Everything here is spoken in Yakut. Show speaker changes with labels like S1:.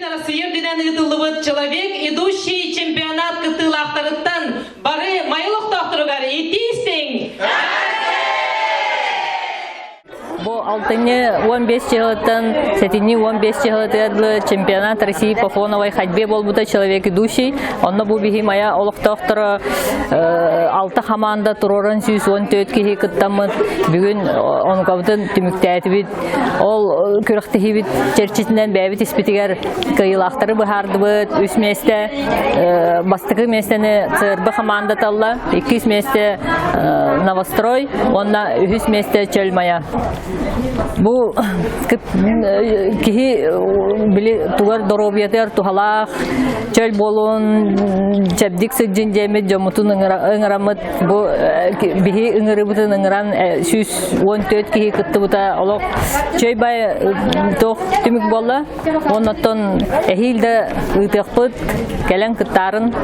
S1: Бүтүн Арассыыйа үрдүнэн ыытыллыбыт Человек идущий чемпионат кыттыылаахтарыттан бары Майа олохтоохторугар итии-истиҥ
S2: Бу алтынньы 15 чыһылыттан сэтинньи 15 чыһылытыгар дылы чемпионат России по фоновой ходьбе буолбута человек идущий. Онно бу биһи Майа олохтоохторо алта хамаанда туруоран 114 киһи кыттаммыт. Бүгүн онукабытын түмүктээтибит. Ол күрэхтэһиибит чэрчитинэн бэйэбит испитигэр кыайыылаахтары быһаардыбыт. Үс миэстэ бастакы миэстэни ЦРБ хамаанда талла, иккис миэстэ Новострой уонна үһүс миэстэ Чөл Майа. Бу киһи били тугар доруобуйатыгар туһалаах чөл буолуон чэбдик сылдьын диэммит дьоммутун ыҥыраммыт бу биһи ыҥырыбытын ыҥыран 114 киһи кыттыбыта олох чөй бай туох түмүк буолла. Оннуттан эһиил да ыытыахпыт, кэлэн кыттаарын.